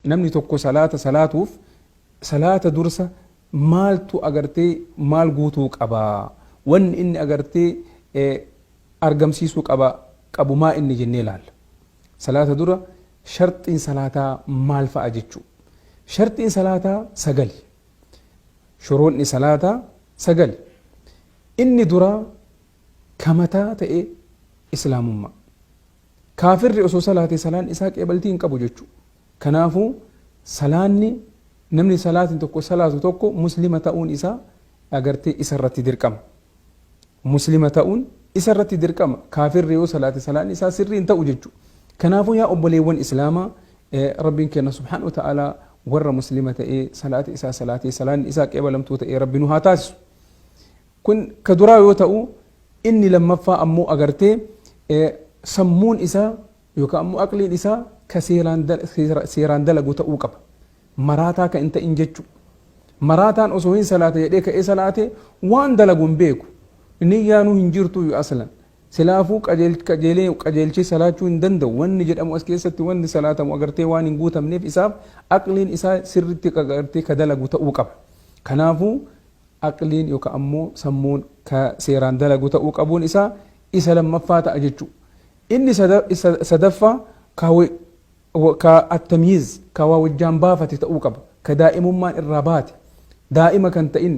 Namni tokko salaata salaatuuf salaata dursa maaltu agartee maal guutuu qaba, wanni inni agartee argamsiisuu qaba qabu maa inni jennee ilaalla. Salaata dura sharxiin salaataa maal fa'a jechuu. Sharxiin salaataa sagali. Shuruunni salaataa sagali. Inni duraa kamataa ta'e islaamummaa. Kaafirri osoo salaatee salaan isaa qeebaltii hin qabu jechuudha. Kanaafuu salaanni namni salaatiin tokko salaatu tokko muslima ta'uun isaa agartee isa irratti dirqama. Muslima ta'uun isa irratti dirqama. Kaafirri yoo salaate salaanni isaa sirrii hin ta'u jechuudha. Kanaafuu yaa obboleewwan Islaamaa, Rabbiin keenya subhaanahu wa ta'aalaa warra muslima ta'ee salaata isaa salaatee salaanni isaa qeebalamtuu ta'ee Rabbi nu haa taasisu. Kun ka duraa yoo ta'u, inni lammaffaa ammoo agartee sammuun isaa yookaan ammoo aqliin isaa ka seeraan dalagu ta'uu qaba. Maraataa ka hin ta'in jechuudha. Maraataan osoo hin salaata jedhee ka'ee salaate waan dalagu hin beeku. Niyyaanuu hin jirtu aslan. Silaafuu qajeelchee salaachuu hin danda'u. Wanni jedhamu as keessatti wanni salaatamu agartee waan hin guutamneef isaaf aqliin isaa sirriitti agartee ka dalagu ta'uu qaba. Kanaafuu aqliin yookaan ammoo sammuun ka seeraan dalagu ta'uu qabuun isaa isa lammaffaa ta'a jechuudha. Inni sadaffaa ka attamyiiz, ka waa wajjaan baafate ta'uu qaba. Ka daa'imummaan irraa baate, daa'ima kan ta'in.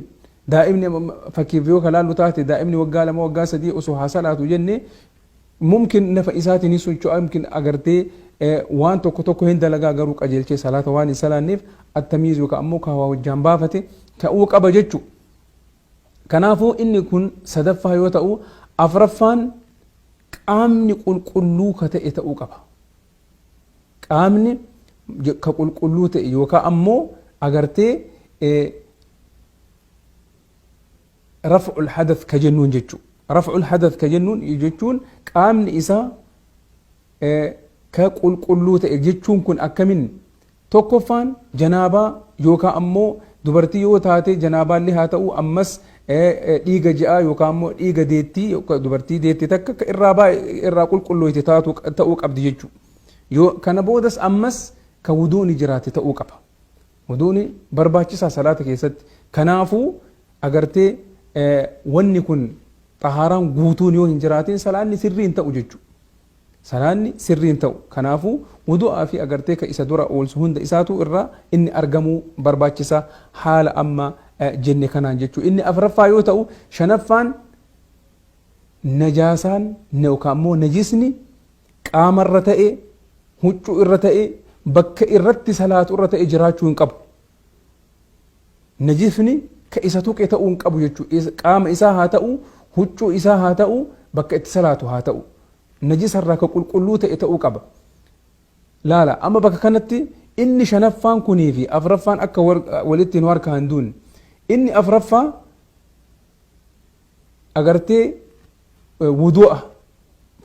Daa'imni fakkiif yoo ka laallu taate, daa'imni waggaa 2, waggaa 3 osoo haa salaatu jenne, mumkin nafa isaatiin hin socho'a, mumkin agartee waan tokko tokko hin dalagaa, garuu qajeelchee salaata waan hin salaanneef attamyiiz yookaan ammoo ka waa wajjaan baafate ta'uu qaba jechuudha. Kanaafuu inni kun sadaffaa yoo ta'u, afraffaan qaamni qulqulluu ka ta'e ta'uu qaba. Qaamni ka qulqulluu ta'e yookaan ammoo agartee raf'ul hadath ka jennuun jechuudha. Raf'ul hadath ka jennuun jechuun qaamni isaa ka qulqulluu ta'e jechuun kun akkamin? Tokkoffaan janaabaa yookaan ammoo dubartii yoo taate janaabaallee haa ta'u, ammas dhiiga ji'aa yookaan ammoo dhiiga deettii, dubartii deette takka irraa irraa qulqullooyte taatu ta'uu qabdi jechuudha. Yoo kana boodas ammas ka wuduuni jiraate ta'uu qaba. Wuduuni barbaachisaa salaata keessatti. Kanaafuu agartee wanni kun xahaaraan guutuun yoo hin jiraatin salaanni sirrii hin ta'u jechuudha. Salaanni sirrii hin ta'u. Kanaafuu wudu'aa fi agartee ka isa dura oolsu hunda isaatu irraa inni argamuu barbaachisa haala amma jenne kanaan jechuudha. Inni afraffaa yoo ta'u, shanaffaan najaasaan yookaan immoo najisni qaamarra ta'e, huccuu irra ta'e, bakka irratti salaatu irra ta'e jiraachuu hin qabu. Najisni ka isa tuqe ta'uu hin qabu jechuudha. Qaama isaa haa ta'u, huccuu isaa haa ta'u, bakka itti salaatu haa ta'u. Najisa irraa ka qulqulluu ta'e ta'uu qaba. Laala, amma bakka kanatti inni shanaffaan kunii fi afraffaan akka walitti nu harkaa hin duunne. Inni afraffaa agartee wudu'a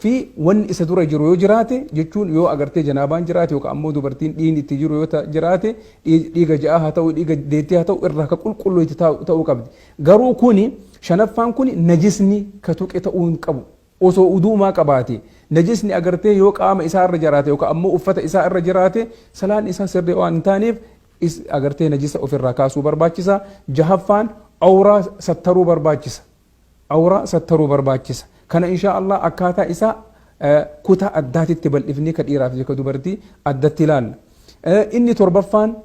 fi wanni isa dura jiru yoo jiraate, jechuun yoo agartee janaabaan jiraate yookaan ammoo dubartiin dhiigni itti jiru yoo jiraate, dhiiga ji'aa haa ta'u, dhiiga deettii haa ta'u, irraa ka qulqulluu itti ta'uu qabdi. Garuu kuni shanaffaan kuni najisni ka tuqe ta'uu hin qabu. Osoo uduumaa qabaate najisni agartee yoo qaama isaa irra jiraate yookaan ammoo uffata isaa irra jiraate, salaan isaa sirrii waan hin taaneef agartee najisa ofirraa kaasuu barbaachisa. Jahaffaan awraa sattaruu barbaachisa. Awraa sattaruu barbaachisa. Kana inshaa Allah akkaataa isaa kutaa addaatitti bal'ifnee ka dhiiraa fi ka dubartii addatti ilaalla. Inni torbaffaan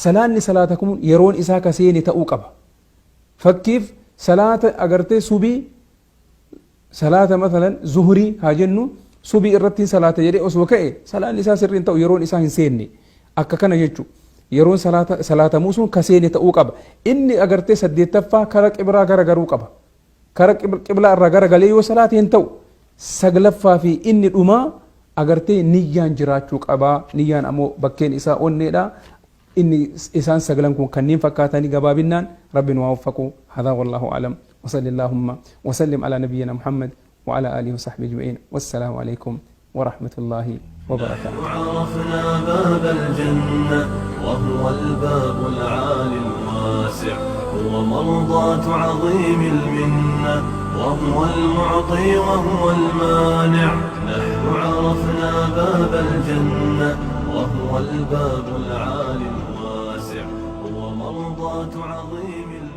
salaanni salaata kun yeroon isaa ka seene ta'uu qaba. Fakkiif salaata agartee subii, salaata masalan zuhurii haa jennu, subii irratti salaata jedhee osoo ka'e salaanni isaa sirrii hin ta'u, yeroon isaa hin seenne. Akka kana jechuudha. Yeroon salaata salaatamuu sun ka seene ta'uu qaba. Inni agartee saddeettaffaa kara qibraa garagaruu qaba. Kara qiblaa irraa garagalee yoo salaate hin ta'u. Saglaffaa fi inni dhumaa agartee niyyaan jiraachuu qaba. Niyyaan ammoo bakkeen isaa onneedha. Inni isaan saglan kun kanneen fakkaatanii gabaabinnaan Rabbi nu haa waffaqu. Hadaa wallaahu a'lam. وصلى اللهم وسلم على نبينا محمد وعلى آله وصحبه أجمعين، والسلام عليكم ورحمة الله وبركاته. عرفنا باب الجنة وهو الباب العالي الواسع، هو مرضاة عظيم المنة، وهو المعطي وهو المانع. نحن عرفنا باب الجنة وهو الباب العالي. ومرضاة عظيم.